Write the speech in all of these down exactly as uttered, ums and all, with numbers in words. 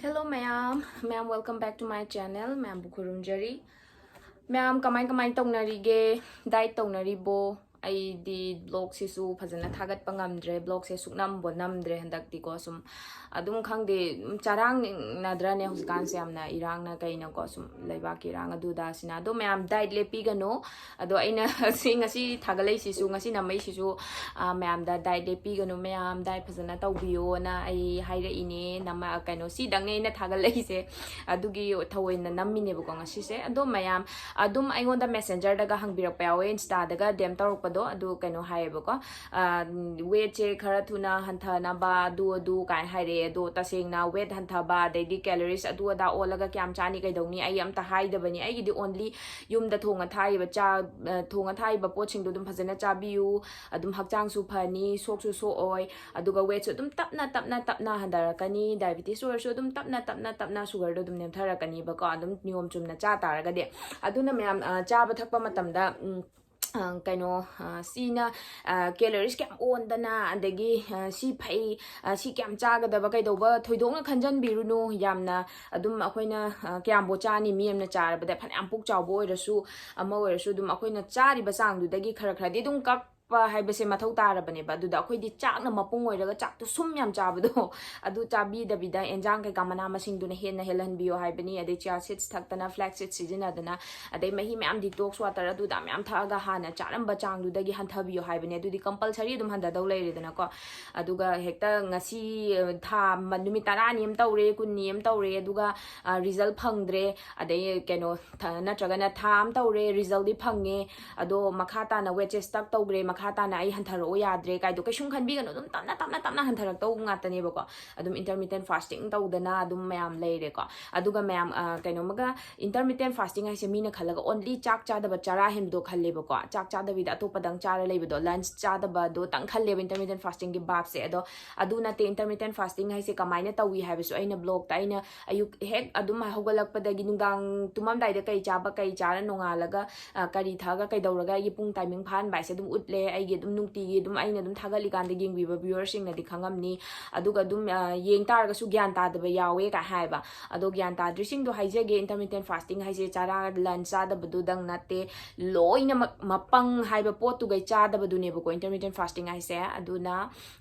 Hello ꯃꯌꯥꯝ, ꯃꯌꯥꯝ welcome back to my channel. ꯃꯌꯥꯝꯕꯨ ꯈꯨꯔꯨꯝꯖꯔꯤ꯫ ꯃꯌꯥꯝ ꯀꯃꯥꯏ ꯀꯃꯥꯏ ꯇꯧꯅꯔꯤꯒꯦ? Diet ꯇꯧꯅꯔꯤꯕꯣ? ꯑꯩꯗꯤ vlogꯁꯤꯁꯨ ꯐꯖꯅ ꯊꯥꯒꯠꯄ ꯉꯝꯗ꯭ꯔꯦ, vlogꯁꯦ ꯁꯨꯛꯅꯝꯕꯨ ꯅꯝꯗ꯭ꯔꯦ ꯍꯟꯗꯛꯇꯤꯀꯣ꯫ ꯁꯨꯝ ꯑꯗꯨꯝ ꯈꯪꯗꯦ, ꯎꯝ, ꯆꯔꯥꯡꯅꯗ꯭ꯔꯅꯦ ꯍꯧꯖꯤꯛꯀꯥꯟꯁꯦ ꯌꯥꯝꯅ ꯏꯔꯥꯡꯅ ꯀꯩꯅꯀꯣ, ꯁꯨꯝ ꯂꯩꯕꯥꯛꯀꯤ ꯏꯔꯥꯡ ꯑꯗꯨꯗꯥꯁꯤꯅ꯫ ꯑꯗꯣ ꯃꯌꯥꯝ diet ꯂꯦꯞꯄꯤꯒꯅꯨ꯫ ꯑꯗꯣ ꯑꯩꯅ ꯁꯤ ꯉꯁꯤ ꯊꯥꯒꯠꯂꯛꯏꯁꯤꯁꯨ, ꯉꯁꯤ ꯅꯝꯃꯛꯏꯁꯤꯁꯨ, ꯑ, ꯃꯌꯥꯝꯗ diet ꯂꯦꯞꯄꯤꯒꯅꯨ, ꯃꯌꯥꯝ diet ꯐꯖꯅ ꯇꯧꯕꯤꯌꯣꯅ ꯑꯩ ꯍꯥꯏꯔꯛꯏꯅꯦ꯫ ꯅꯃ-, ꯀꯩꯅꯣ, ꯁꯤꯗꯪꯅꯦ ꯑꯩꯅ ꯊꯥꯒꯠꯂꯛꯏꯁꯦ꯫ ꯑꯗꯨꯒꯤ ꯊꯑꯣꯏꯅ ꯅꯝꯃꯤꯅꯦꯕꯀꯣ ꯉꯁꯤꯁꯦ꯫ ꯑꯗꯣ ꯃꯌꯥꯝ ꯑꯗꯨꯝ ꯑꯩꯉꯣꯟꯗ Messengerꯗꯒ ꯍꯪꯕꯤꯔꯛꯄ ꯌꯥꯎꯋꯦ, Instaꯗꯒ DM ꯇꯧꯔꯛꯄꯗꯣ, ꯑꯗꯨ ꯀꯩꯅꯣ ꯍꯥꯏꯌꯦꯕꯀꯣ, ꯑ, weightꯁꯦ ꯈꯔ ꯊꯨꯅ ꯍꯟꯊꯅꯕ ꯑꯗꯨ ꯑꯗꯨ ꯀꯥꯏꯅ ꯍꯥꯏꯔꯛꯑꯦ꯫ ꯑꯗꯣ ꯇꯁꯦꯡꯅ weight ꯍꯟꯊꯕ, ꯑꯗꯩꯗꯤ calories ꯑꯗꯨ ꯑꯗꯥ ꯑꯣꯜꯂꯒ ꯀꯌꯥꯝ ꯆꯥꯅꯤ ꯀꯩꯗꯧꯅꯤ, ꯑꯩ ꯑꯝꯇ ꯍꯥꯏꯗꯕꯅꯤ꯫ ꯑꯩꯒꯤꯗꯤ only ꯌꯨꯝꯗ ꯊꯣꯡꯉ ꯊꯥꯛꯏꯕ ꯆꯥ-, ꯑ, ꯊꯣꯡꯉ ꯊꯥꯛꯏꯕ ꯄꯣꯠꯁꯤꯡꯗꯣ ꯑꯗꯨꯝ ꯐꯖꯅ ꯆꯥꯕꯤꯌꯨ, ꯑꯗꯨꯝ ꯍꯛꯆꯥꯡꯁꯨ ꯐꯅꯤ, ꯁꯣꯛꯁꯨ ꯁꯣꯛꯑꯣꯏ, ꯑꯗꯨꯒ weightꯁꯨ ꯑꯗꯨꯝ ꯇꯞꯅ ꯇꯞꯅ ꯇꯞꯅ ꯍꯟꯊꯔꯛꯀꯅꯤ꯫ Diabetes ꯑꯣꯏꯔꯁꯨ ꯑꯗꯨꯝ ꯇꯞꯅ ꯇꯞꯅ ꯇꯞꯅ sugarꯗꯣ ꯑꯗꯨꯝ ꯅꯦꯝꯊꯔꯛꯀꯅꯤꯕꯀꯣ, ꯑꯗꯨꯝ ꯅꯤꯌꯣꯝ ꯆꯨꯝꯅ ꯆꯥ ꯇꯥꯔꯒꯗꯤ꯫ ꯑꯗꯨꯅ ꯃꯌꯥꯝ, ꯑ, ꯆꯥꯕ ꯊꯛꯄ ꯃꯇꯝꯗ, ꯎꯝ, ꯑ, ꯀꯩꯅꯣ, ꯑ, ꯁꯤꯅ, ꯑ, calories ꯀꯌꯥꯝ ꯑꯣꯟꯗꯅ, ꯑꯗꯒꯤ, ꯑ, ꯁꯤ ꯐꯩ, ꯑ, ꯁꯤ ꯀꯌꯥꯝ ꯆꯥꯒꯗꯕ ꯀꯩꯗꯧꯕ ꯊꯣꯏꯗꯣꯛꯅ ꯈꯟꯖꯟꯕꯤꯔꯨꯅꯨ꯫ ꯌꯥꯝꯅ ꯑꯗꯨꯝ ꯑꯩꯈꯣꯏꯅ, ꯑ, ꯀꯌꯥꯝꯕꯨ ꯆꯥꯅꯤ, ꯃꯤ ꯑꯃꯅ ꯆꯥꯔꯕꯗ ꯐꯅꯌꯥꯝ ꯄꯨꯛ ꯆꯥꯎꯕ ꯑꯣꯏꯔꯁꯨ, ꯑꯃ ꯑꯣꯏꯔꯁꯨ, ꯑꯗꯨꯝ ꯑꯩꯈꯣꯏꯅ ꯆꯥꯔꯤꯕ ꯆꯥꯡꯗꯨꯗꯒꯤ ꯈꯔ ꯈꯔꯗꯤ ꯑꯗꯨꯝ ꯀꯛꯄ ꯍꯥꯏꯕꯁꯦ ꯃꯊꯧ ꯇꯥꯔꯕꯅꯦꯕ꯫ ꯑꯗꯨꯗ ꯑꯩꯈꯣꯏꯗꯤ ꯆꯥꯛꯅ ꯃꯄꯨꯡ ꯑꯣꯏꯔꯒ ꯆꯥꯛꯇꯣ ꯁꯨꯝ ꯌꯥꯝ ꯆꯥꯕꯗꯣ, ꯑꯗꯨ ꯆꯥꯕꯤꯗꯕꯤꯗ ꯑꯦꯟꯖꯥꯡ ꯀꯩꯀꯥ ꯃꯅꯥ ꯃꯁꯤꯡꯗꯨꯅ ꯍꯦꯟꯅ ꯍꯦꯜꯍꯟꯕꯤꯌꯣ ꯍꯥꯏꯕꯅꯤ꯫ ꯑꯗꯩ chia seeds ꯊꯛꯇꯅ, flax seeds ꯁꯤꯖꯤꯟꯅꯗꯅ, ꯑꯗꯩ ꯃꯍꯤ ꯃꯌꯥꯝ detox water ꯑꯗꯨꯗ ꯃꯌꯥꯝ ꯊꯛꯑꯒ ꯍꯥꯟꯅ ꯆꯥꯔꯝꯕ ꯆꯥꯡꯗꯨꯗꯒꯤ ꯍꯟꯊꯕꯤꯌꯣ ꯍꯥꯏꯕꯅꯦ꯫ ꯑꯗꯨꯗꯤ compulsory ꯑꯗꯨꯝ ꯍꯟꯊꯗꯧ ꯂꯩꯔꯦꯗꯅꯀꯣ꯫ ꯑꯗꯨꯒ ꯍꯦꯛꯇ ꯉꯁꯤ, ꯑ, ꯊꯥ ꯃ-, ꯅꯨꯃꯤꯠ ꯇꯔꯥꯅꯤ ꯑꯃ ꯇꯧꯔꯦ, ꯀꯨꯟꯅꯤ ꯑꯃ ꯇꯧꯔꯦ, ꯑꯗꯨꯒ, ꯑ, result ꯐꯪꯗ꯭ꯔꯦ, ꯑꯗꯩ ꯀꯩꯅꯣ, ꯊ-, ꯅꯠꯇ꯭ꯔꯒꯅ ꯊꯥ ꯑꯃ ꯇꯧꯔꯦ, resultꯗꯤ ꯐꯪꯉꯦ, ꯑꯗꯣ ꯃꯈꯥ ꯇꯥꯅ weightꯁꯦ stuck ꯇꯧꯈ꯭ꯔꯦ, ꯃꯈꯥ ꯇꯥꯅ ꯑꯩ ꯍꯟꯊꯔꯛꯑꯣ ꯌꯥꯗ꯭ꯔꯦ ꯀꯥꯏꯗꯣ ꯀꯩꯁꯨꯝ ꯈꯟꯕꯤꯒꯅꯨ꯫ ꯑꯗꯨꯝ ꯇꯞꯅ ꯇꯞꯅ ꯇꯞꯅ ꯍꯟꯊꯔꯛꯇꯧꯕ ꯉꯥꯛꯇꯅꯦꯕꯀꯣ꯫ ꯑꯗꯨꯝ intermittent fasting ꯇꯧꯗꯅ ꯑꯗꯨꯝ ꯃꯌꯥꯝ ꯂꯩꯔꯦꯀꯣ꯫ ꯑꯗꯨꯒ ꯃꯌꯥꯝ, ꯑ, ꯀꯩꯅꯣꯃꯒ, intermittent fasting ꯍꯥꯏꯁꯦ ꯃꯤꯅ ꯈꯜꯂꯒ only ꯆꯥꯛ ꯆꯥꯗꯕ ꯆꯔꯥ ꯍꯦꯟꯕꯗꯣ ꯈꯜꯂꯦꯕꯀꯣ꯫ ꯆꯥꯛ ꯆꯥꯗꯕꯤꯗ ꯑꯇꯣꯞꯄꯗꯪ ꯆꯥꯔ ꯂꯩꯕꯗꯣ, lunch ꯆꯥꯗꯕꯗꯣꯇꯪ ꯈꯜꯂꯦꯕ intermittent fastingꯒꯤ ꯚꯥꯞꯁꯦ꯫ ꯑꯗꯣ ꯑꯗꯨ ꯅꯠꯇꯦ, intermittent fasting ꯍꯥꯏꯁꯦ ꯀꯃꯥꯏꯅ ꯇꯧꯏ ꯍꯥꯏꯕꯁꯨ ꯑꯩꯅ vlogꯇ, ꯑꯩꯅ ꯑꯌꯨꯛ ꯍꯦꯛ ꯑꯗꯨꯝ ꯍꯧꯒꯠꯂꯛꯄꯗꯒꯤ ꯅꯨꯡꯗꯥꯡ ꯇꯨꯝꯃꯝꯗꯥꯏꯗ ꯀꯩ ꯆꯥꯕ, ꯀꯩ ꯆꯥꯔ ꯅꯣꯡꯉꯥꯜꯂꯒ, ꯑ, ꯀꯔꯤ ꯊꯛꯑꯒ ꯀꯩꯗꯧꯔꯒ ꯑꯩꯒꯤ ꯄꯨꯡ timing ꯐꯥꯍꯟꯕ ꯍꯥꯏꯁꯦ ꯑꯗꯨꯝ ꯎꯠꯂꯦ꯫ ꯑꯩꯒꯤ ꯑꯗꯨꯝ ꯅꯨꯡꯇꯤꯒꯤ ꯑꯗꯨꯝ ꯑꯩꯅ ꯑꯗꯨꯝ ꯊꯥꯒꯠꯂꯤꯀꯥꯟꯗ ꯌꯦꯡꯕꯤꯕ viewerꯁꯤꯡꯅꯗꯤ ꯈꯪꯉꯝꯅꯤ꯫ ꯑꯗꯨꯒ ꯑꯗꯨꯝ ꯌꯦꯡ ꯇꯥꯔꯒꯁꯨ ꯒ꯭ꯌꯥꯟ ꯇꯥꯗꯕ ꯌꯥꯎꯋꯦ ꯀꯥꯏ ꯍꯥꯏꯕ꯫ ꯑꯗꯣ ꯒ꯭ꯌꯥꯟ ꯇꯥꯗ꯭ꯔꯤꯁꯤꯡꯗꯣ ꯍꯥꯏꯖꯒꯦ, intermittent fasting ꯍꯥꯏꯁꯦ ꯆꯥꯔꯥ lunch ꯆꯥꯗꯕꯗꯨꯗꯪ ꯅꯠꯇꯦ, ꯂꯣꯏꯅꯃꯛ ꯃꯄꯪ ꯍꯥꯏꯕ ꯄꯣꯠꯇꯨꯒꯩ ꯆꯥꯗꯕꯗꯨꯅꯦꯕꯀꯣ intermittent fasting ꯍꯥꯏꯁꯦ꯫ ꯑꯗꯨꯅ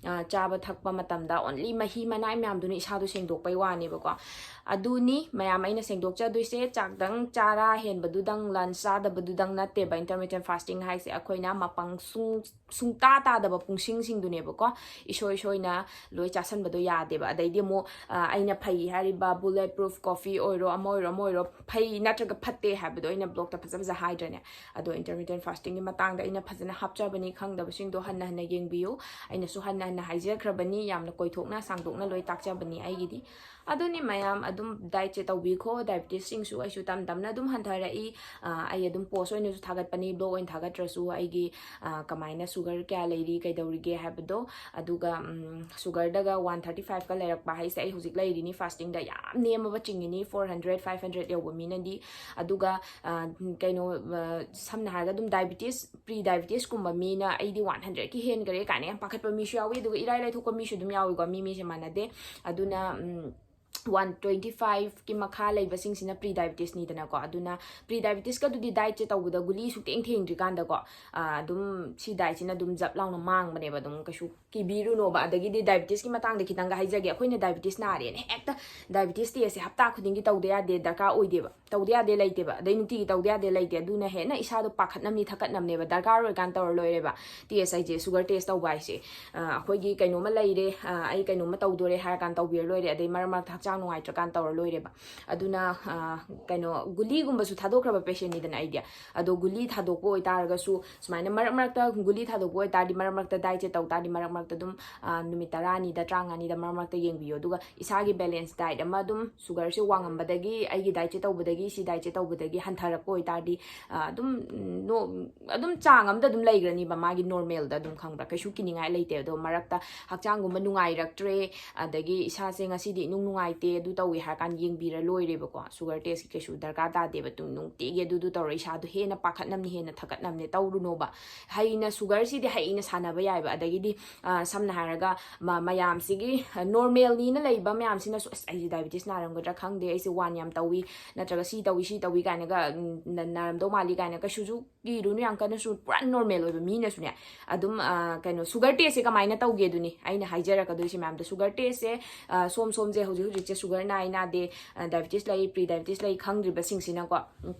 ꯆꯥꯕ ꯊꯛꯄ ꯃꯇꯝꯗ only ꯃꯍꯤ ꯃꯅꯥꯏ ꯃꯌꯥꯝꯗꯨꯅ ꯏꯁꯥꯗꯣ ꯁꯦꯡꯗꯣꯛꯄꯩ ꯋꯥꯅꯦꯕꯀꯣ꯫ ꯑꯗꯨꯅꯤ ꯃꯌꯥꯝ ꯑꯩꯅ ꯁꯦꯡꯗꯣꯛꯆꯗꯣꯏꯁꯦ꯫ ꯆꯥꯛꯇꯪ ꯆꯥꯔꯥ ꯍꯦꯟꯕꯗꯨꯗꯪ, lunch ꯆꯥꯗꯕꯗꯨꯗꯪ ꯅꯠꯇꯦꯕ intermittent fasting ꯍꯥꯏꯁꯦ꯫ ꯑꯩꯈꯣꯏꯅ ꯃꯄꯪ ꯁꯨꯡ ꯁꯨꯡꯇꯥ ꯇꯥꯗꯕ ꯄꯨꯡꯁꯤꯡꯁꯤꯡꯗꯨꯅꯦꯕꯀꯣ꯫ ꯏꯁꯣꯏ ꯁꯣꯏꯅ ꯂꯣꯏ ꯆꯥꯁꯟꯕꯗꯣ ꯌꯥꯗꯦꯕ꯫ ꯑꯗꯩꯗꯤ ꯑꯃꯨꯛ ꯑꯩꯅ ꯐꯩ ꯍꯥꯏꯔꯤꯕ bullet proof coffee ꯑꯣꯏꯔꯣ, ꯑꯃ ꯑꯣꯏꯔꯣ, ꯑꯃ ꯑꯣꯏꯔꯣ, ꯐꯩ ꯅꯠꯇ꯭ꯔꯒ ꯐꯠꯇꯦ ꯍꯥꯏꯕꯗꯣ ꯑꯩꯅ blogꯇ ꯐꯖ ꯐꯖ ꯍꯥꯏꯗ꯭ꯔꯅꯦ꯫ ꯑꯗꯣ intermittent fastingꯒꯤ ꯃꯇꯥꯡꯗ ꯑꯩꯅ ꯐꯖꯅ ꯍꯥꯞꯆꯕꯅꯤ, ꯈꯪꯗꯕꯁꯤꯡꯗꯣ ꯍꯟꯅ ꯍꯟꯅ ꯌꯦꯡꯕꯤꯌꯨ꯫ ꯑꯩꯅꯁꯨ ꯍꯟꯅ ꯍꯟꯅ ꯍꯥꯏꯖꯈ꯭ꯔꯕꯅꯤ, ꯌꯥꯝꯅ ꯀꯣꯏꯊꯣꯛꯅ ꯁꯥꯡꯗꯣꯛꯅ ꯂꯣꯏ ꯇꯥꯛꯆꯕꯅꯤ ꯑꯩꯒꯤꯗꯤ꯫ ꯑꯗꯨꯅꯤ ꯃꯌꯥꯝ, ꯑꯗꯨꯝ dietꯁꯦ ꯇꯧꯕꯤꯈꯣ꯫ Diabetesꯁꯤꯡꯁꯨ ꯑꯩꯁꯨ ꯇꯞ ꯇꯞꯅ ꯑꯗꯨꯝ ꯍꯟꯊꯔꯛꯏ꯫ ꯑꯩ ꯑꯗꯨꯝ post ꯑꯣꯏꯅꯁꯨ ꯊꯥꯒꯠꯄꯅꯤ, blog ꯑꯣꯏꯅ ꯊꯥꯒꯠꯇ꯭ꯔꯁꯨ ꯑꯩꯒꯤ ꯀꯃꯥꯏꯅ sugar ꯀꯌꯥ ꯂꯩꯔꯤ, ꯀꯩꯗꯧꯔꯤꯒꯦ ꯍꯥꯏꯕꯗꯣ꯫ ꯑꯗꯨꯒ sugarꯗꯒ one thirty fiveꯀ ꯂꯩꯔꯛꯄ ꯍꯥꯏꯁꯦ ꯑꯩ ꯍꯧꯖꯤꯛ ꯂꯩꯔꯤꯅꯤ fastingꯗ, ꯌꯥꯝ ꯅꯦꯝꯃꯕ ꯆꯤꯡꯉꯤꯅꯤ, four hundred five hundred ꯌꯧꯕ ꯃꯤꯅꯗꯤ꯫ ꯑꯗꯨꯒ ꯀꯩꯅꯣ, ꯁꯝꯅ ꯍꯥꯏꯔꯒ ꯑꯗꯨꯝ diabetes, pre diabetesꯀꯨꯝꯕ ꯃꯤꯅ ꯑꯩꯗꯤ one hundredꯀꯤ ꯍꯦꯟꯈꯔꯦ ꯀꯥꯏꯅ ꯌꯥꯝ ꯄꯥꯈꯠꯄ ꯃꯤꯁꯨ ꯌꯥꯎꯏ꯫ ꯑꯗꯨꯒ ꯏꯔꯥꯏ ꯂꯥꯏꯊꯣꯛꯄ ꯃꯤꯁꯨ ꯑꯗꯨꯝ ꯌꯥꯎꯏꯀꯣ, ꯃꯤ ꯃꯤꯁꯦ ꯃꯥꯟꯅꯗꯦ꯫ ꯑꯗꯨꯅ one twenty fiveꯀꯤ ꯃꯈꯥ ꯂꯩꯕꯁꯤꯡꯁꯤꯅ pre diabetesꯅꯤꯗꯅꯀꯣ꯫ ꯑꯗꯨꯅ pre diabetesꯀꯗꯨꯗꯤ dietꯁꯦ ꯇꯧꯕꯗ ꯒꯨꯂꯤ ꯁꯨꯛꯊꯦꯡ ꯊꯦꯡꯗ꯭ꯔꯤꯀꯥꯟꯗꯀꯣ, ꯑꯗꯨꯝ ꯁꯤ dietꯁꯤꯅ ꯑꯗꯨꯝ ꯖꯞ ꯂꯥꯎꯅ ꯃꯥꯡꯕꯅꯦꯕ꯫ ꯑꯗꯨꯝ ꯀꯩꯁꯨ ꯀꯤꯕꯤꯔꯨꯅꯣꯕ꯫ ꯑꯗꯒꯤꯗꯤ diabetesꯀꯤ ꯃꯇꯥꯡꯗ ꯈꯤꯇꯪꯒ ꯍꯥꯏꯖꯒꯦ꯫ ꯑꯩꯈꯣꯏꯅ diabetes ꯅꯥꯔꯦꯅ ꯍꯦꯛꯇ diabetes testꯁꯦ ꯍꯞꯇꯥ ꯈꯨꯗꯤꯡꯒꯤ ꯇꯧꯗ ꯌꯥꯗꯦ, ꯗꯔꯀꯥꯔ ꯑꯣꯏꯗꯦꯕ꯫ ꯇꯧꯗ ꯌꯥꯗꯦ ꯂꯩꯇꯦꯕ꯫ ꯑꯗꯩ ꯅꯨꯡꯇꯤꯒꯤ ꯇꯧꯗ ꯌꯥꯗꯦ ꯂꯩꯇꯦ꯫ ꯑꯗꯨꯅ ꯍꯦꯟꯅ ꯏꯁꯥꯗꯣ ꯄꯥꯈꯠꯅꯕꯅꯤ, ꯊꯛꯀꯠꯅꯕꯅꯦꯕ꯫ ꯗꯔꯀꯥꯔ ꯑꯣꯏꯔꯀꯥꯟꯗ ꯇꯧꯔ ꯂꯣꯏꯔꯦꯕ꯫ Test ꯍꯥꯏꯁꯦ, sugar test ꯇꯧꯕ ꯍꯥꯏꯁꯦ, ꯑꯩꯈꯣꯏꯒꯤ ꯀꯩꯅꯣꯝꯃ ꯂꯩꯔꯦ, ꯑꯩ ꯀꯩꯅꯣꯝꯃ ꯇꯧꯗꯣꯔꯦ ꯍꯥꯏꯔꯀꯥꯟꯗ ꯇꯧꯕꯤꯔ ꯂꯣꯏꯔꯦ꯫ ꯑꯗꯩ ꯃꯔꯛ ꯃꯔꯛꯇ ꯍꯛꯆꯥꯡ ꯅꯨꯡꯉꯥꯏꯇ꯭ꯔꯀꯥꯟꯗ ꯇꯧꯔ ꯂꯣꯏꯔꯦꯕ꯫ ꯑꯗꯨꯅ ꯀꯩꯅꯣ, ꯒꯨꯂꯤꯒꯨꯝꯕꯁꯨ ꯊꯥꯗꯣꯛꯈ꯭ꯔꯕ patientꯅꯤꯗꯅ ꯑꯩꯗꯤ꯫ ꯑꯗꯣ ꯒꯨꯂꯤ ꯊꯥꯗꯣꯛꯄ ꯑꯣꯏꯇꯥꯔꯒꯁꯨ ꯁꯨꯃꯥꯏꯅ ꯃꯔꯛ ꯃꯔꯛꯇ ꯒꯨꯂꯤ ꯊꯥꯗꯣꯛꯄ ꯑꯣꯏꯇꯥꯔꯗꯤ, ꯃꯔꯛ ꯃꯔꯛꯇ dietꯁꯦ ꯇꯧ ꯇꯥꯔꯗꯤ, ꯃꯔꯛ ꯃꯔꯛꯇ ꯑꯗꯨꯝ ꯅꯨꯃꯤꯠ ꯇꯔꯥꯅꯤꯗ, ꯇꯔꯥꯃꯉꯥꯅꯤꯗ ꯃꯔꯛ ꯃꯔꯛꯇ ꯌꯦꯡꯕꯤꯌꯣ꯫ ꯑꯗꯨꯒ ꯏꯁꯥꯒꯤ balance diet ꯑꯃ ꯑꯗꯨꯝ, sugarꯁꯦ ꯋꯥꯡꯉꯝꯕꯗꯒꯤ, ꯑꯩꯒꯤ dietꯁꯦ ꯇꯧꯕꯗꯒꯤ, ꯁꯤ dietꯁꯦ ꯇꯧꯕꯗꯒꯤ ꯍꯟꯊꯔꯛꯄ ꯑꯣꯏꯇꯥꯔꯗꯤ, ꯑꯗꯨꯝ ꯑꯗꯨꯝ ꯆꯥꯡ ꯑꯃꯗ ꯑꯗꯨꯝ ꯂꯩꯈ꯭ꯔꯅꯤꯕ, ꯃꯥꯒꯤ normalꯗ ꯑꯗꯨꯝ, ꯈꯪꯕ꯭ꯔꯥ? ꯀꯩꯁꯨ ꯀꯤꯅꯤꯡꯉꯥꯏ ꯂꯩꯇꯦ꯫ ꯑꯗꯣ ꯃꯔꯛꯇ ꯍꯛꯆꯥꯡꯒꯨꯝꯕ ꯅꯨꯡꯉꯥꯏꯔꯛꯇ꯭ꯔꯦ, ꯑꯗꯒꯤ ꯏꯁꯥꯁꯦ ꯉꯁꯤꯗꯤ ꯏꯅꯨꯡ ꯅꯨꯡꯉꯥꯏ ꯇꯦ ꯑꯗꯨ ꯇꯧꯏ ꯍꯥꯏꯔ ꯀꯥꯟꯗ ꯌꯦꯡꯕꯤꯔ ꯂꯣꯏꯔꯦꯕꯀꯣ꯫ ꯁꯨꯒꯔ ꯇꯦꯁꯀꯤ ꯀꯩꯁꯨ ꯗꯔꯀꯥꯔ ꯇꯥꯗꯦꯕ꯫ ꯑꯗꯨꯝ ꯅꯨꯡꯇꯤꯒꯤ ꯑꯗꯨꯗꯨ ꯇꯧꯔ ꯏꯁꯥꯗꯣ ꯍꯦꯟꯅ ꯄꯥꯈꯠꯅꯕꯅꯤ, ꯍꯦꯟꯅ ꯊꯛꯀꯠꯅꯕꯅꯤ, ꯇꯧꯔꯨꯅꯣꯕ꯫ ꯍꯩꯅ ꯁꯨꯒꯔꯁꯤꯗꯤ ꯍꯩꯅ ꯁꯥꯟꯅꯕ ꯌꯥꯏꯕ꯫ ꯑꯗꯒꯤꯗꯤ ꯑ, ꯁꯝꯅ ꯍꯥꯏꯔꯒ ꯃ- ꯃꯌꯥꯝꯁꯤꯒꯤ ꯅꯣꯔꯃꯦꯜꯅꯤꯅ ꯂꯩꯕ ꯃꯌꯥꯝꯁꯤꯅꯁꯨ, "ꯑꯁ, ꯑꯩꯁꯦ ꯗꯥꯏꯕꯤꯇꯤꯁ ꯅꯥꯔꯝꯒꯗ꯭ꯔꯥ ꯈꯪꯗꯦ, ꯑꯩꯁꯦ ꯋꯥꯟ ꯌꯥꯝ ꯇꯧꯏ, ꯅꯠꯇ꯭ꯔꯒ ꯁꯤ ꯇꯧꯏ, ꯁꯤ ꯇꯧꯏ" ꯀꯥꯏꯅꯒ, ꯎꯝ, ꯅ- ꯅꯥꯔꯝꯗꯧ ꯃꯥꯜꯂꯤ ꯀꯥꯏꯅ ꯀꯩꯁꯨꯁꯨ ꯀꯤꯔꯨꯅꯨ꯫ ꯌꯥꯝ ꯀꯟꯅꯁꯨ ꯄꯨꯔꯥ ꯅꯣꯔꯃꯦꯜ ꯑꯣꯏꯕ ꯃꯤꯅꯁꯨꯅꯦ ꯑꯗꯨꯝ, ꯑ, ꯀꯩꯅꯣ, ꯁꯨꯒꯔ ꯇꯦꯁꯁꯦ ꯀꯃꯥꯏꯅ ꯇꯧꯒꯦ ꯑꯗꯨꯅꯤ ꯑꯩꯅ ꯍꯥꯏꯖꯔꯛꯀꯗꯣꯏꯁꯦ ꯃꯌꯥꯝꯗ꯫ ꯁꯨꯒꯔ ꯇꯦꯁꯁꯦ, ꯑ, ꯁꯣꯝ ꯁꯣꯝꯁꯦ ꯍꯧꯖꯤꯛ ꯍꯧꯖꯤꯛꯁꯦ ꯁꯨꯒꯔ ꯅꯥꯏ ꯅꯥꯗꯦ, ꯑ, ꯗꯥꯏꯕꯤꯇꯤꯁ ꯂꯩ, ꯄ꯭ꯔꯤ ꯗꯥꯏꯕꯤꯇꯤꯁ ꯂꯩ ꯈꯪꯗ꯭ꯔꯤꯕꯁꯤꯡꯁꯤꯅꯀꯣ, ꯎꯝ,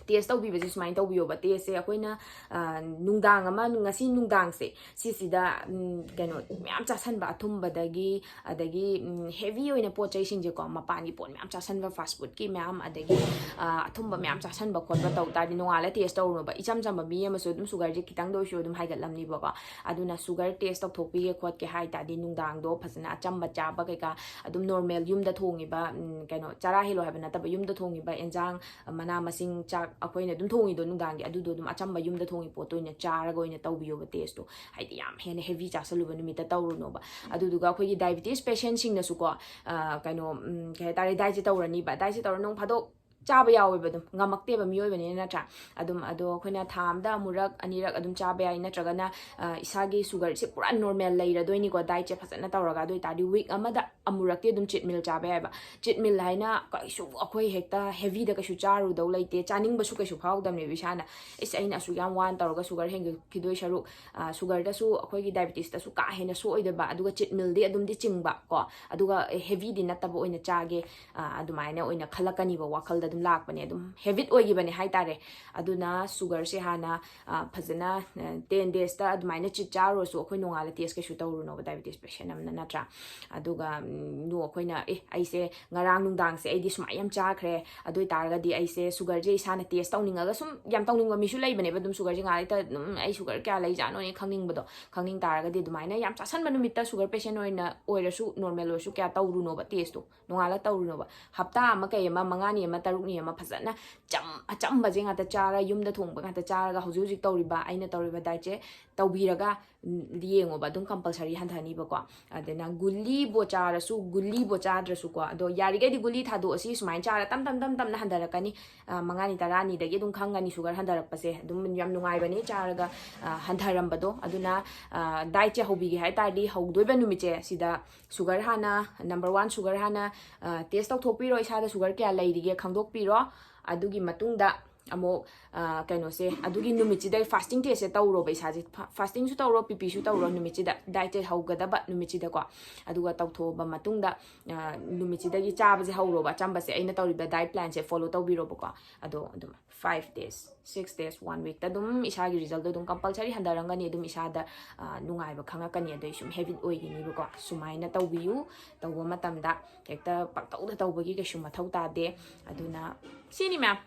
ꯇꯦꯁ ꯇꯧꯕꯤꯕꯁꯦ ꯁꯨꯃꯥꯏꯅ ꯇꯧꯕꯤꯌꯣꯕ꯫ ꯇꯦꯁꯁꯦ ꯑꯩꯈꯣꯏꯅ, ꯑ, ꯅꯨꯡꯗꯥꯡ ꯑꯃ, ꯉꯁꯤ ꯅꯨꯡꯗꯥꯡꯁꯦ ꯁꯤꯁꯤꯗ, ꯎꯝ, ꯀꯩꯅꯣ ꯃꯌꯥꯝ ꯆꯥꯁꯟꯕ, ꯑꯊꯨꯝꯕꯗꯒꯤ, ꯑꯗꯒꯤ, ꯎꯝ, ꯍꯦꯚꯤ ꯑꯣꯏꯅ ꯄꯣꯠ ꯆꯩꯁꯤꯡꯁꯦꯀꯣ, ꯃꯄꯥꯟꯒꯤ ꯄꯣꯠ ꯃꯌꯥꯝ ꯆꯥꯁꯟꯕ, ꯐꯥꯁ ꯐꯨꯗꯀꯤ ꯃꯌꯥꯝ, ꯑꯗꯒꯤ, ꯑ, ꯑꯊꯨꯝꯕ ꯃꯌꯥꯝ ꯆꯥꯁꯟꯕ ꯈꯣꯠꯄ ꯇꯧ ꯇꯥꯔꯗꯤ ꯅꯣꯡꯉꯥꯜꯂ ꯇꯦꯁ ꯇꯧꯔꯨꯅꯣꯕ꯫ ꯏꯆꯝ ꯆꯝꯕ ꯃꯤ ꯑꯃꯁꯨ ꯑꯗꯨꯝ ꯁꯨꯒꯔꯁꯦ ꯈꯤꯇꯪꯗ ꯑꯣꯏꯁꯨ ꯑꯗꯨꯝ ꯍꯥꯏꯒꯠꯂꯝꯅꯤꯕꯀꯣ꯫ ꯑꯗꯨꯅ ꯁꯨꯒꯔ ꯇꯦꯁ ꯇꯧꯊꯣꯛꯄꯤꯒꯦ ꯈꯣꯠꯀꯦ ꯍꯥꯏ ꯇꯥꯔꯗꯤ ꯅꯨꯡꯗꯥꯡꯗꯣ ꯐꯖꯅ ꯑꯆꯝꯕ ꯆꯥꯕ ꯀꯩꯀꯥ, ꯑꯗꯨꯝ ꯅꯣꯔꯃꯦꯜ ꯌꯨꯝꯗ ꯊꯣꯡꯉꯤꯕ, ꯎꯝ, ꯀꯩꯅꯣ, ꯆꯔꯥ ꯍꯦꯜꯂꯣ ꯍꯥꯏꯕ ꯅꯠꯇꯕ, ꯌꯨꯝꯗ ꯊꯣꯡꯉꯤꯕ ꯑꯦꯟꯖꯥꯡ, ꯃꯅꯥ ꯃꯁꯤꯡ, ꯆꯥꯛ ꯑꯩꯈꯣꯏꯅ ꯑꯗꯨꯝ ꯊꯣꯡꯉꯤꯗꯣ ꯅꯨꯡꯗꯥꯡꯒꯤ, ꯑꯗꯨꯗꯣ ꯑꯗꯨꯝ ꯑꯆꯝꯕ ꯌꯨꯝꯗ ꯊꯣꯡꯉꯤ ꯄꯣꯠꯇꯣ ꯑꯣꯏꯅ ꯆꯥꯔꯒ ꯑꯣꯏꯅ ꯇꯧꯕꯤꯌꯣꯕ ꯇꯦꯁꯇꯣ꯫ ꯍꯥꯏꯗꯤ ꯌꯥꯝ ꯍꯦꯟꯅ ꯍꯦꯚꯤ ꯆꯥꯁꯜꯂꯨꯕ ꯅꯨꯃꯤꯠꯇ ꯇꯧꯔꯨꯅꯣꯕ꯫ ꯑꯗꯨꯗꯨꯒ ꯑꯩꯈꯣꯏꯒꯤ ꯗꯥꯏꯕꯤꯇꯤꯁ ꯄꯦꯁꯦꯟꯁꯤꯡꯅꯁꯨꯀꯣ, ꯑ, ꯀꯩꯅꯣ, ꯎꯝ, ꯀꯩ ꯍꯥꯏꯇꯥꯔꯦ, ꯗꯥꯏꯠꯁꯦ ꯇꯧꯔꯅꯤꯕ꯫ ꯗꯥꯏꯠꯁꯦ ꯇꯧꯔ ꯅꯣꯡ ꯐꯥꯗꯣꯛ ꯆꯥꯕ ꯌꯥꯎꯋꯦꯕ, ꯑꯗꯨꯝ ꯉꯝꯃꯛꯇꯦꯕ ꯃꯤꯑꯣꯏꯕꯅꯤꯅ, ꯅꯠꯇ꯭ꯔꯥ? ꯑꯗꯨꯝ ꯑꯗꯣ ꯑꯩꯈꯣꯏꯅ ꯊꯥ ꯑꯃꯗ ꯑꯃꯨꯔꯛ ꯑꯅꯤꯔꯛ ꯑꯗꯨꯝ ꯆꯥꯕ ꯌꯥꯏ, ꯅꯠꯇ꯭ꯔꯒꯅ, ꯑ, ꯏꯁꯥꯒꯤ ꯁꯨꯒꯔꯁꯦ ꯄꯨꯔꯥ ꯅꯣꯔꯃꯦꯜ ꯂꯩꯔꯗꯣꯏꯅꯤꯀꯣ, ꯗꯥꯏꯠꯁꯦ ꯐꯖꯅ ꯇꯧꯔꯒ꯫ ꯑꯗꯨ ꯑꯣꯏꯇꯥꯔꯗꯤ ꯋꯤꯛ ꯑꯃꯗ ꯑꯃꯨꯔꯛꯇꯤ ꯑꯗꯨꯝ ꯆꯤꯠ ꯃꯤꯜ ꯆꯥꯕ ꯌꯥꯏꯕ꯫ ꯆꯤꯠ ꯃꯤꯜ ꯍꯥꯏꯅ ꯀꯩꯁꯨ ꯑꯩꯈꯣꯏ ꯍꯦꯛꯇ ꯍꯦꯚꯤꯗ ꯀꯩꯁꯨ ꯆꯥꯔꯨꯗꯧ ꯂꯩꯇꯦ, ꯆꯥꯅꯤꯡꯕꯁꯨ ꯀꯩꯁꯨ ꯐꯥꯎꯗꯕꯅꯦꯕ ꯏꯁꯥꯅ꯫ "ꯏꯁ, ꯑꯩꯅ ꯑꯁꯨꯛ ꯌꯥꯝ ꯋꯥꯅ ꯇꯧꯔꯒ ꯁꯨꯒꯔ ꯍꯦꯟꯒꯠꯈꯤꯗꯣꯏ ꯁꯔꯨꯛ, ꯑ, ꯁꯨꯒꯔꯗꯁꯨ ꯑꯩꯈꯣꯏꯒꯤ ꯗꯥꯏꯕꯤꯇꯤꯁꯇꯁꯨ ꯀꯥ ꯍꯦꯟꯅ ꯁꯣꯛꯑꯣꯏꯗꯕ, ꯑꯗꯨꯒ ꯆꯤꯠ ꯃꯤꯜꯗꯤ ꯑꯗꯨꯝꯗꯤ ꯆꯤꯡꯕ ꯀꯣ, ꯑꯗꯨꯒ ꯍꯦꯚꯤꯗꯤ ꯅꯠꯇꯕ ꯑꯣꯏꯅ ꯆꯥꯒꯦ", ꯑ, ꯑꯗꯨꯃꯥꯏꯅ ꯑꯣꯏꯅ ꯈꯜꯂꯛꯀꯅꯤꯕ ꯋꯥꯈꯜꯗ ꯑꯗꯨꯝ ꯂꯥꯛꯄꯅꯦ꯫ ꯑꯗꯨꯝ ꯍꯦꯕꯤꯠ ꯑꯣꯏꯈꯤꯕꯅꯦ ꯍꯥꯏꯇꯥꯔꯦ꯫ ꯑꯗꯨꯅ ꯁꯨꯒꯔꯁꯦ ꯍꯥꯟꯅ, ꯑ, ꯐꯖꯅ, ꯑ, ꯇꯦꯟ ꯗꯦꯖꯇ ꯑꯗꯨꯃꯥꯏꯅ ꯆꯤꯠ ꯆꯥꯔꯨꯔꯁꯨ ꯑꯩꯈꯣꯏ ꯅꯣꯡꯉꯥꯜꯂ ꯇꯦꯁ ꯀꯩꯁꯨ ꯇꯧꯔꯨꯅꯣꯕ ꯗꯥꯏꯕꯤꯇꯤꯁ ꯄꯦꯁꯦꯟ ꯑꯃꯅ, ꯅꯠꯇ꯭ꯔꯥ? ꯑꯗꯨꯒ, ꯎꯝ, ꯅꯣ, ꯑꯩꯈꯣꯏꯅ, "ꯑꯦ, ꯑꯩꯁꯦ ꯉꯔꯥꯡ ꯅꯨꯡꯗꯥꯡꯁꯦ ꯑꯩꯗꯤ ꯁꯨꯃꯥꯏꯅ ꯌꯥꯝ ꯆꯥꯈ꯭ꯔꯦ, ꯑꯗꯨ ꯑꯣꯏꯇꯥꯔꯒꯗꯤ ꯑꯩꯁꯦ ꯁꯨꯒꯔꯁꯦ ꯏꯁꯥꯅ ꯇꯦꯁ ꯇꯧꯅꯤꯡꯉꯒ", ꯁꯨꯝ ꯌꯥꯝ ꯇꯧꯅꯤꯡꯕ ꯃꯤꯁꯨ ꯂꯩꯕꯅꯦꯕ꯫ ꯑꯗꯨꯝ ꯁꯨꯒꯔꯁꯦ ꯉꯥꯏꯍꯥꯛ ꯂꯩꯇ, "ꯎꯝ, ꯑꯩ ꯁꯨꯒꯔ ꯀꯌꯥ ꯂꯩꯖꯥꯠꯅꯣꯅꯦ" ꯈꯪꯅꯤꯡꯕꯗꯣ꯫ ꯈꯪꯅꯤꯡ ꯇꯥꯔꯒꯗꯤ ꯑꯗꯨꯃꯥꯏꯅ ꯌꯥꯝ ꯆꯥꯁꯟꯕ ꯅꯨꯃꯤꯠꯇ ꯁꯨꯒꯔ ꯄꯦꯁꯦꯟ ꯑꯣꯏꯅ ꯑꯣꯏꯔꯁꯨ, ꯅꯣꯔꯃꯦꯜ ꯑꯣꯏꯔꯁꯨ, ꯀꯌꯥ ꯇꯧꯔꯨꯅꯣꯕ ꯇꯦꯁꯇꯣ꯫ ꯅꯣꯡꯉꯥꯜꯂ ꯇꯧꯔꯨꯅꯣꯕ꯫ ꯍꯞꯇꯥ ꯑꯃ, ꯀꯩ ꯑꯃ, ꯃꯉꯥꯅꯤ ꯑꯃ, ꯇꯔꯨꯛꯅꯤ ꯑꯃ ꯐꯖꯅ ꯆꯝ-, ꯑꯆꯝꯕꯁꯦ ꯉꯥꯛꯇ ꯆꯥꯔ, ꯌꯨꯝꯗ ꯊꯣꯡꯕ ꯉꯥꯛꯇ ꯆꯥꯔꯒ, ꯍꯧꯖꯤꯛ ꯍꯧꯖꯤꯛ ꯇꯧꯔꯤꯕ, ꯑꯩꯅ ꯇꯧꯔꯤꯕ ꯗꯥꯏꯠꯁꯦ ꯇꯧꯕꯤꯔꯒ, ꯎꯝ, ꯌꯦꯡꯉꯣꯕ, ꯑꯗꯨꯝ compulsory ꯍꯟꯊꯅꯤꯕꯀꯣ꯫ ꯑꯗꯨꯅ ꯒꯨꯂꯤꯕꯨ ꯆꯥꯔꯁꯨ, ꯒꯨꯂꯤꯕꯨ ꯆꯥꯗ꯭ꯔꯁꯨꯀꯣ, ꯑꯗꯣ ꯌꯥꯔꯤꯈꯩꯗꯤ ꯒꯨꯂꯤ ꯊꯥꯗꯣꯛꯑꯁꯤ, ꯁꯨꯃꯥꯏꯅ ꯆꯥꯔ ꯇꯞ ꯇꯞ ꯇꯞ ꯇꯞꯅ ꯍꯟꯊꯔꯛꯀꯅꯤ꯫ ꯑ, ꯃꯉꯥꯅꯤ ꯇꯔꯥꯅꯤꯗꯒꯤ ꯑꯗꯨꯝ ꯈꯪꯒꯅꯤ sugar ꯍꯟꯊꯔꯛꯄꯁꯦ꯫ ꯑꯗꯨꯝ ꯌꯥꯝ ꯅꯨꯡꯉꯥꯏꯕꯅꯤ ꯆꯥꯔꯒ, ꯑ, ꯍꯟꯊꯔꯝꯕꯗꯣ꯫ ꯑꯗꯨꯅ, ꯑ, dietꯁꯦ ꯍꯧꯕꯤꯒꯦ ꯍꯥꯏ ꯇꯥꯔꯗꯤ, ꯍꯧꯗꯣꯏꯕ ꯅꯨꯃꯤꯠꯁꯦ ꯁꯤꯗ sugar ꯍꯥꯟꯅ, number one sugar ꯍꯥꯟꯅ, ꯑ, test ꯇꯧꯊꯣꯛꯄꯤꯔꯣ, ꯏꯁꯥꯗ sugar ꯀꯌꯥ ꯂꯩꯔꯤꯒꯦ ꯈꯪꯗꯣꯛꯄꯤꯔꯣ꯫ ꯑꯗꯨꯒꯤ ꯃꯇꯨꯡꯗ ꯑꯃꯨꯛ, ꯑ, ꯀꯩꯅꯣꯁꯦ, ꯑꯗꯨꯒꯤ ꯅꯨꯃꯤꯠꯁꯤꯗ fasting testꯁꯦ ꯇꯧꯔꯣꯕ ꯏꯁꯥꯁꯦ꯫ ꯐ-, fastingꯁꯨ ꯇꯧꯔꯣ, ꯄꯤꯄꯤꯁꯨ ꯇꯧꯔꯣ ꯅꯨꯃꯤꯠꯁꯤꯗ, dietꯁꯦ ꯍꯧꯒꯗꯕ ꯅꯨꯃꯤꯠꯁꯤꯗꯀꯣ꯫ ꯑꯗꯨꯒ ꯇꯧꯊꯣꯛꯑꯕ ꯃꯇꯨꯡꯗ, ꯑ, ꯅꯨꯃꯤꯠꯁꯤꯗꯒꯤ ꯆꯥꯕꯁꯦ ꯍꯧꯔꯣꯕ, ꯑꯆꯝꯕꯁꯦ, ꯑꯩꯅ ꯇꯧꯔꯤꯕ diet planꯁꯦ follow ꯇꯧꯕꯤꯔꯣꯕꯀꯣ꯫ ꯑꯗꯣ ꯑꯗꯨꯝ five days, six days, one weekꯇ ꯑꯗꯨꯝ ꯏꯁꯥꯒꯤ resultꯗꯣ ꯑꯗꯨꯝ compulsory ꯍꯟꯊꯔꯝꯒꯅꯤ꯫ ꯑꯗꯨꯝ ꯏꯁꯥꯗ, ꯑ, ꯅꯨꯡꯉꯥꯏꯕ ꯈꯪꯉꯛꯀꯅꯤ, ꯑꯗꯩ ꯁꯨꯝ habit ꯑꯣꯏꯒꯅꯤꯕꯀꯣ꯫ ꯁꯨꯃꯥꯏꯅ ꯇꯧꯕꯤꯌꯨ꯫ ꯇꯧꯕ ꯃꯇꯝꯗ ꯍꯦꯛꯇ ꯄꯪꯇꯧꯗ ꯇꯧꯕꯒꯤ ꯀꯩꯁꯨ ꯃꯊꯧ ꯇꯥꯗꯦ꯫ ꯑꯗꯨꯅ ꯁꯤꯅꯤ ꯃꯌꯥꯝ꯫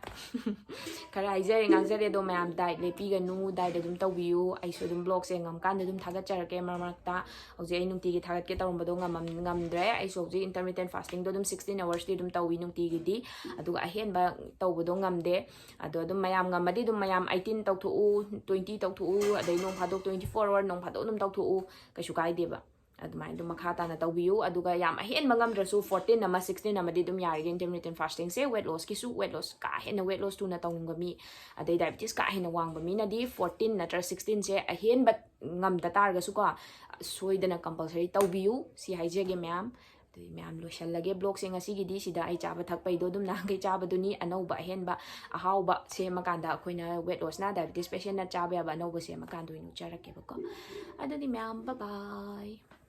ꯈꯔ ꯍꯥꯏꯖꯔꯦ, ꯉꯥꯡꯖꯔꯦ, ꯑꯗꯣ ꯃꯌꯥꯝ diet ꯂꯦꯞꯄꯤꯒꯅꯨ, diet ꯑꯗꯨꯝ ꯇꯧꯕꯤꯌꯨ꯫ ꯑꯩꯁꯨ ꯑꯗꯨꯝ vlogꯁꯦ ꯉꯝꯀꯥꯟꯗ ꯑꯗꯨꯝ ꯊꯥꯒꯠꯆꯔꯛꯀꯦ ꯃꯔꯛ ꯃꯔꯛꯇ꯫ ꯍꯧꯖꯤꯛ ꯑꯩ ꯅꯨꯡꯇꯤꯒꯤ ꯊꯥꯒꯠꯀꯦ ꯇꯧꯔꯝꯕꯗꯣ ꯉꯝꯃꯝ-, ꯉꯝꯗ꯭ꯔꯦ꯫ ꯑꯩꯁꯨ ꯍꯧꯖꯤꯛ intermittent fastingꯗꯣ ꯑꯗꯨꯝ sixteen hoursꯇꯤ ꯑꯗꯨꯝ ꯇꯧꯏ ꯅꯨꯡꯇꯤꯒꯤꯗꯤ, ꯑꯗꯨꯒ ꯑꯍꯦꯟꯕ ꯇꯧꯕꯗꯣ ꯉꯝꯗꯦ꯫ ꯑꯗꯣ ꯑꯗꯨꯝ ꯃꯌꯥꯝ ꯉꯝꯃꯗꯤ ꯑꯗꯨꯝ ꯃꯌꯥꯝ eighteen ꯇꯧꯊꯣꯛꯎ, twenty ꯇꯧꯊꯣꯛꯎ, ꯑꯗꯩ ꯅꯣꯡ ꯐꯥꯗꯣꯛ twenty four hour ꯅꯣꯡ ꯐꯥꯗꯣꯛ ꯑꯗꯨꯝ ꯇꯧꯊꯣꯛꯎ, ꯀꯩꯁꯨ ꯀꯥꯏꯗꯦꯕ꯫ ꯑꯗꯨꯃꯥꯏꯅ ꯑꯗꯨꯝ ꯃꯈꯥ ꯇꯥꯅ ꯇꯧꯕꯤꯌꯨ꯫ ꯑꯗꯨꯒ ꯌꯥꯝ ꯑꯍꯦꯟꯕ ꯉꯝꯗ꯭ꯔꯁꯨ fourteen ꯑꯃ, sixteen ꯑꯃꯗꯤ ꯑꯗꯨꯝ ꯌꯥꯔꯤꯒꯩ intermittent fastingꯁꯦ weight lossꯀꯤꯁꯨ, weight loss ꯀꯥ ꯍꯦꯟꯅ weight loss ꯊꯨꯅ ꯇꯧꯅꯤꯡꯕ ꯃꯤ, ꯑꯗꯩ diabetes ꯀꯥ ꯍꯦꯟꯅ ꯋꯥꯡꯕ ꯃꯤꯅꯗꯤ fourteen ꯅꯠꯇ꯭ꯔ sixteenꯁꯦ ꯑꯍꯦꯟꯕ ꯉꯝꯗ ꯇꯥꯔꯒꯁꯨꯀꯣ, ꯁꯣꯏꯗꯅ compulsory ꯇꯧꯕꯤꯌꯨ꯫ ꯁꯤ ꯍꯥꯏꯖꯒꯦ ꯃꯌꯥꯝ꯫ ꯑꯗꯨꯗꯤ ꯃꯌꯥꯝ ꯂꯣꯏꯁꯜꯂꯒꯦ vlogꯁꯦ ꯉꯁꯤꯒꯤꯗꯤ꯫ ꯁꯤꯗ ꯑꯩ ꯆꯥꯕ ꯊꯛꯄꯩꯗꯣ ꯑꯗꯨꯝ ꯅꯍꯥꯟꯈꯩ ꯆꯥꯕꯗꯨꯅꯤ, ꯑꯅꯧꯕ ꯑꯍꯦꯟꯕ ꯑꯍꯥꯎꯕ ꯁꯦꯝꯃꯀꯥꯟꯗ, ꯑꯩꯈꯣꯏꯅ weight lossꯅ diabetes patientꯅ ꯆꯥꯕ ꯌꯥꯕ ꯑꯅꯧꯕ ꯁꯦꯝꯃꯀꯥꯟꯗ ꯑꯣꯏꯅ ꯎꯠꯆꯔꯛꯀꯦꯕꯀꯣ꯫ ꯑꯗꯨꯗꯤ ꯃꯌꯥꯝ bye bye꯫